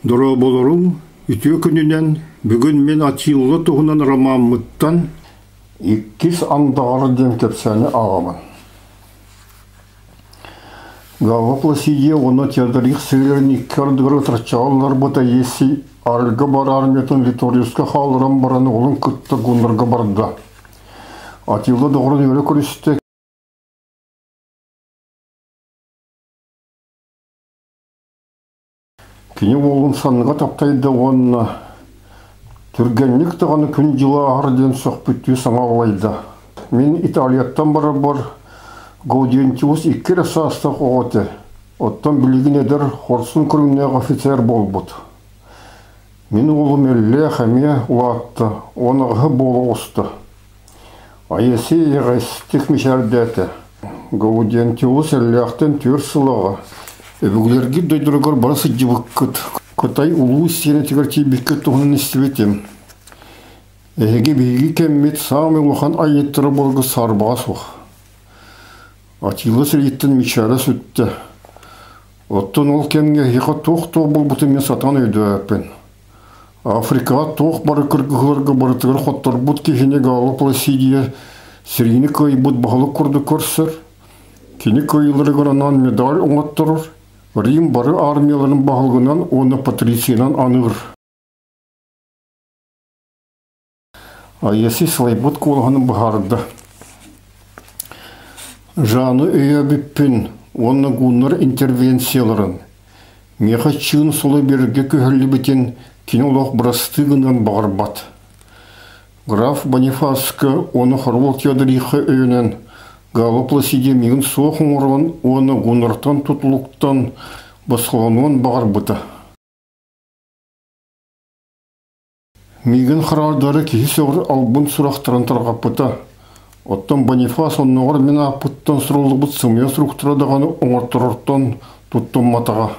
Дорооболоруҥ, үтүө күнүнэн! Бүгүн мин Атилла туһунан ромаммыттан Иккис андаҕар диэн кэпсээни ааҕабын. Галла Пласидия уонна Теодорих сирилэрин икки ардыгар ытарчаҕа ылларбыт Аесий арыгы бар армиятын Виториуска хаалларан баран уолун кытта гуннарга барда. Атилла доҕорун үөрэ көрүстэ, Кини уолун санныга таптайда уонна түргэнник даҕаны күн-дьыл ааһар диэн сөхпүттүү саҥа аллайда. Мин Италияттан барарбар Гаудентиус икки эрэ саастаах оҕо этэ, оттон билигин эдэр, хорсун көрүҥнээх офицер буолбут. Мин уолум Эллээх эмиэ улаатта, 18 буола оҕуста. Айеси иэҕэстик мичээрдээтэ. Гаудентиус Эллээхтэн түөрт сыл аҕа. Өбүгэлэргит дойдуларыгар бара сылдьыбыккыт, Кытай улуу истиэнэтигэр тиийбиккит туһунан истибитим. Эһиги биһиги кэммит саамай улахан айыттара буоларга саарбаҕа суох. Атилла сэрииттэн мичээрэ сүттэ. Оттон ол кэмҥэ эһиэхэ туох-туох буолбутун мин сатаан өйдөөбөппүн. Африкаҕа туох бары кыргыһыыларга барытыгар хотторбут киһини Галла Пласидия сэриини кыайбыт баһылык курдук көрсөр. Кини кыайыыларыгар анаан медаль оҥотторор, Рим бары армияларын баһылыгынан уонна патрициянан аныыр. Айеси сылайбыт куолаһын быһаарда. Жаны өйөөбүппүн уонна гуннар интервенцияларын, миэхэ чыын сула биэрэргэ күһэллибитин кини олох бырастыы гыныан баҕарбат. Граф Бонифаска уонна Хоруол Теодориха өйөнөн Галла Пласидия миигин суох оҥорон уонна гуннартан тутулуктан босхолонуон баҕарбыта. Миигин хараардары киһи сөҕөр албын сурахтарын тарҕаппыта. Оттон Бонифас оннооҕор мин ааппыттан суруллубут сымыйа суруктара даҕаны оҥорторортон туттумматаҕа.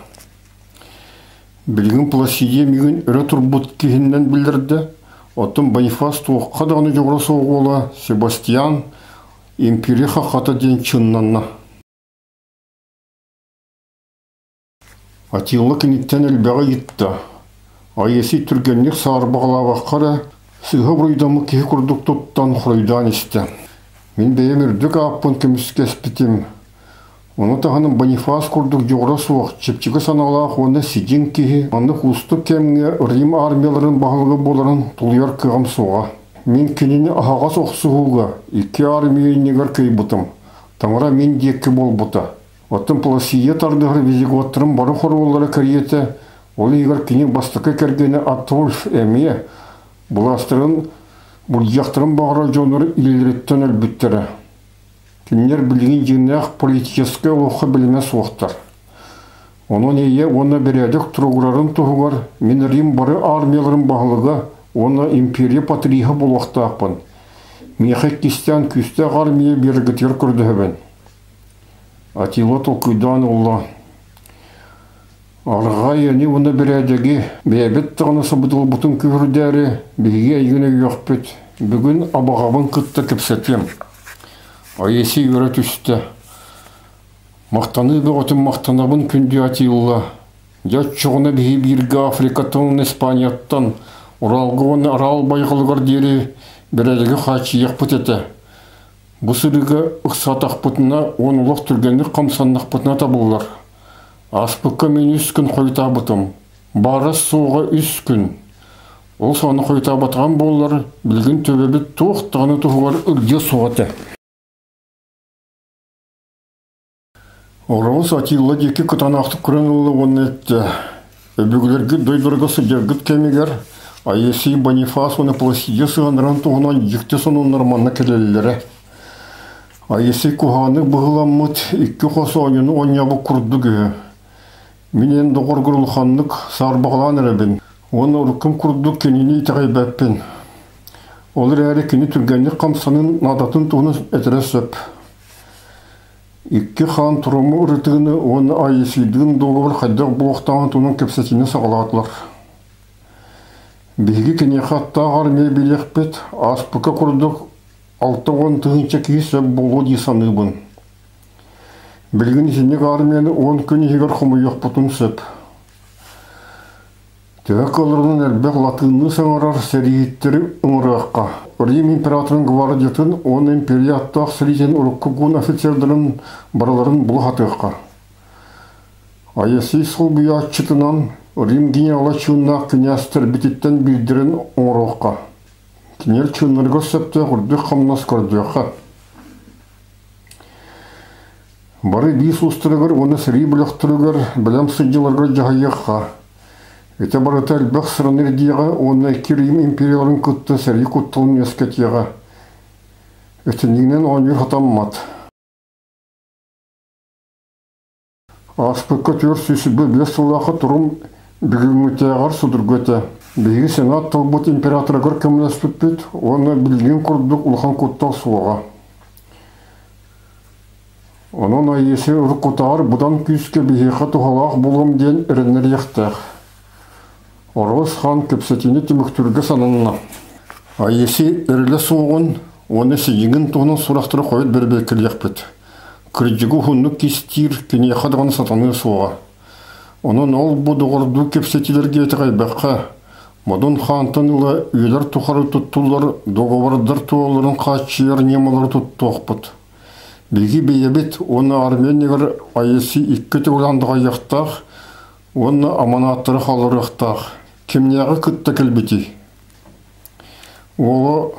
Билигин Пласидия миигин өрө турбут киһиннэн биллэрдэ, оттон Бонифас туохха даҕаны дьоҕура суох уола Себастьян империя хаххата диэн чыннанна. Атилла киниттэн элбэҕи ыйытта. Айеси түргэнник саарбаҕалаабакка эрэ, сыыһа буруйдаммыт киһи курдук туттан хоруйдаан истэ. Мин бэйэм үрдүк ааппын көмүскэспитим. Ону таһынан Бонифас курдук дьоҕура суох, чэпчэки санаалаах уонна сидьиҥ киһи маннык уустук кэмҥэ Рим армияларын баһылыга буоларын тулуйар кыаҕым суоҕа. Мин кинини аһаҕас охсуһууга икки армия иннигэр кыайбытым. Таҥара мин диэки буолбута. Оттон Пласия тардыһар визиготтарын бары хоруоллара кэриэтэ, ол иһигэр кини бастакы кэргэнэ Атольф эмиэ былаастарын былдьыахтарын баҕарар дьоннор илиилэриттэн өлбүттэрэ. Кинилэр билигин дьиҥнээх политическай олоххо билимэ суохтар. Онон ийэ уонна бэрээдэк туругурарын туһугар мин Рим бары армияларын баһылыга уонна империя патриха буолуохтаахпын. Миэхэ иккистээн күүстээх армия биэрэргитигэр көрдөһөбүн. Атила толкуйдаан ылла. Арҕаа ийэни уонна бэрээдэги бэйэбит даҕаны сабыдылбытын күүһүрдээри биһиги эйигин өйүөхпүт. Бүгүн абаҕабын кытта кэпсэтиэм. Айеси үөрэ түстэ. Махтаныы бөҕөтүн махтанабын күндү Атилла. Дьэ оччоҕуна биһи бииргэ Африкаттан уонна Испанияттан Уралга уонна Араал байҕалыгар диэри бэрээдэги хааччыйыахпыт этэ. Бу сырыыга ыксаатахпытына уон олох түргэнник хамсаннахпытына табыллар. Ааспыкка мин үс күн хойутаабытым. Баара-суоҕа үс күн. Ол саҕана хойутаабатаҕым буоллар, билигин төбөбүт туох даҕаны туһугар ырдьыа суох этэ. Ороҕус Атилла диэки кытаанахтык көрөн ылла уонна эттэ: «Өбүгэлэргит дойдуларга сылдьаргыт кэмигэр Аесий Бонифас уонна Пласидия сыһыаннарын туһунан дьикти сонуннар манна кэлэллэрэ. Аесий куһаҕаннык быһыыламмыт икки хос оонньууну оонньообут курдук үһү. Мин эн доҕоргор улаханнык саарбаҕалаан эрэбин уонна уруккум курдук кинини итэҕэйбэппин. Ол эрээри кини түргэнник хамсанын наадатын туһунан этэрэ сөп. Икки хаан туруму ырытыыны уонна Айесийдыын дуогабар хайдах буолуохтааҕын туһунан кэпсэтиини саҕалаатылар. Биһиги киниэхэ аттаах армия билиэхпит, ааспыкка курдук 60 тыһыынча киһи сөп буолуо дии саныыбын. Билигин итинник армияны 10 күн иһигэр хомуйуохпутун сөп. Төһө кыалларынан элбэх латыынныы саҥарар сэрииһиттэри ыҥырыахха. Рим императорын гвардиятын уонна империя аттаах сэриитин урукку гун офицердарын барыларын була сатыахха. Аэсий солбуйааччытынан Рим генерала чыыннаах кинээстэрбититтэн биирдэрин оҥоруохха. Кинилэр чыыннарыгар сөптөөх үрдүк хамнас көрдүөххэ. Бары биис уустарыгар уонна сэрии бөлөхтөрүгэр бэлэм сылдьалларыгар дьаһайыахха. Ити барыта элбэх сыраны ирдиэҕэ уонна икки Рим империяларын кытта сэрии кутталын үөскэтиэҕэ. Итиннигинэн оонньуур сатаммат. Ааспыкка 425 сыллаахха турум бүгүҥҥүтээҕэр судургу этэ. Биһиги Сенат талбыт императорыгар көмөлөспүппүт уонна билигин курдук улахан куттал суоҕа. Онон Аиси уруккутааҕар быдан күүскэ биһиэхэ туһалаах буолуом диэн эрэннэриэхтээх. Оруос хаан кэпсэтиини түмүктүүргэ сананна. Аиси эрэлэ суоҕун уонна сидьиҥин туһунан сурахтары хойут бэрэбиэркэлиэхпит. Кырдьыгы уһуннук кистиир киниэхэ даҕаны сатаныа суоҕа. Онон ол-бу доҕордуу кэпсэтиилэргэ итэҕэйбэххэ, Модун хаантан ыла үйэлэр тухары туттуллар договордар туоларын хааччыйар ньымалары туттуохпут. Биһиги бэйэбит уонна Армениягар АЭС икки төгүл андаҕайыахтаах уонна аманааттары хаалларыахтаах. Кимнээҕи кытта кэлбитий? Уола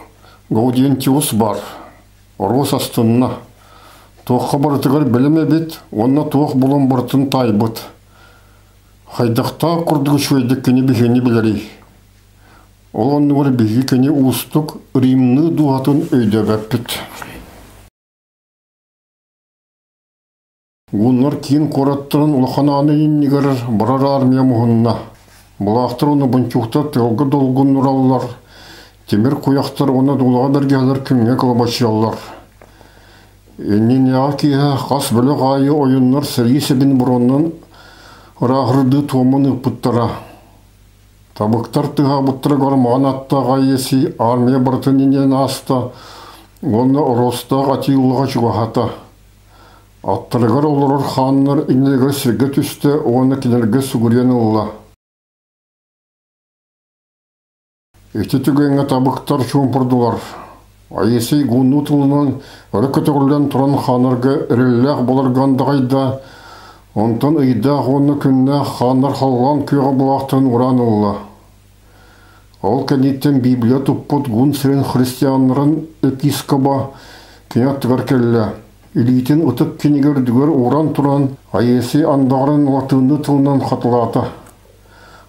Гаудентиус баар. Оруос астынна. Туохха барытыгар бэлэм эбит уонна туох булан барытын таайбыт. Хайдахтаах курдук үчүгэйдик кини биһигини билэрий? Ол оннугар биһиги кини уустук Римныы дууһатын өйдөөбөппүт. Гуннар киин куораттарын улахан ааны иннигэр барар армия муһунна. Былаахтар уонна бунчуктар тыалга долгуннураллар, тимир куйахтар уонна дуулаҕа бэргэһэлэр күҥҥэ кылабачыйаллар. Иннинээҕи киэһэ хас бөлөх аайы ойуннар сэрии сэбин буруоннан ырааһырдыы туомун ыыппыттара. Табыктар тыаһаабыттарыгар маҕан аттаах Айеси армия барытын иҥиэн ааста уонна Ороостаах Атииллаҕа чугаһаата. Аттарыгар олорор хааннар иннилэригэр сиргэ түстэ уонна кинилэргэ сүгүрүйэн ылла. Ити түгэҥҥэ табыктар чуумпурдулар. Айесий гуннуу тылынан өрө көтөҕүллэн туран хаанарга эрэллээх буоларга андаҕайда, онтон ыйдаах уонна күннээх хааннар халлаан күөҕэ былаахтарын ураан ылла. Ол кэнниттэн Библия туппут гун сирин христианнарын епискоба кини аттыгар кэллэ. Илиитин ытык кинигэ үрдүгэр ууран туран, Аеси андаҕарын латыынныы тылынан хатылаата.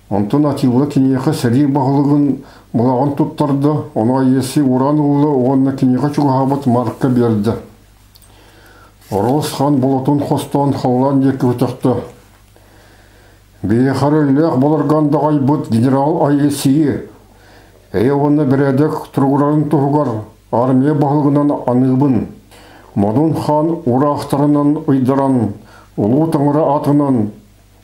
Онтон Атилла киниэхэ сэрии баһылыгын былаҕын туттарда, ону Аеси ууран ылла уонна киниэхэ чугаһаабыт Марка биэрдэ. Ороос хан болотун хостоон халлаан диэки көтөхтө. Биһиэхэ эрэллээх буоларга андаҕайбыт генерал Аесийи эйэ уонна бэрээдэк туругурарын туһугар армия баһылыгынан аныыбын. Модун хаан уураахтарынан ыйдаран, Улуу Таҥара аатынан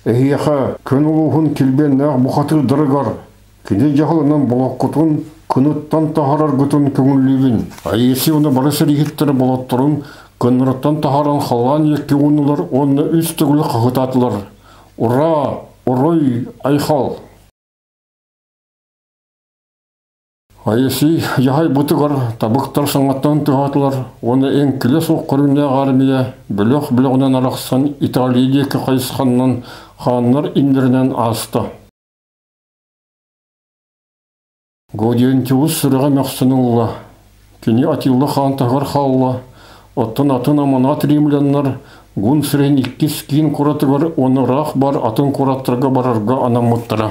эһиэхэ күн улууһун килбиэннээх бухатыырдарыгар кини дьаһалынан болоккутун кыныттан таһаараргытын көҥүллүүбүн. Аеси уонна бары сэрииһиттэрэ болотторун кыннарыттан таһааран халлаан диэки ууннулар уонна үс төгүл хаһытаатылар. Ура! Уруй! Айхал! Аеси дьаһайбытыгар табыктар саҥаттан тыһаатылар уонна эҥкилэ суох көрүҥнээх армия бөлөх-бөлөҕүнэн арахсан Италия диэки хайысханнан хааннар иннэринэн ааста. Годиентиус сүрэҕэ мөхсөн ылла. Кини Атилла хаан таһыгар хаалла, оттон атын аманаат римляннар Гун сирин иккис киин куоратыгар уонна ыраах бар атын куораттарга барарга анаммыттара.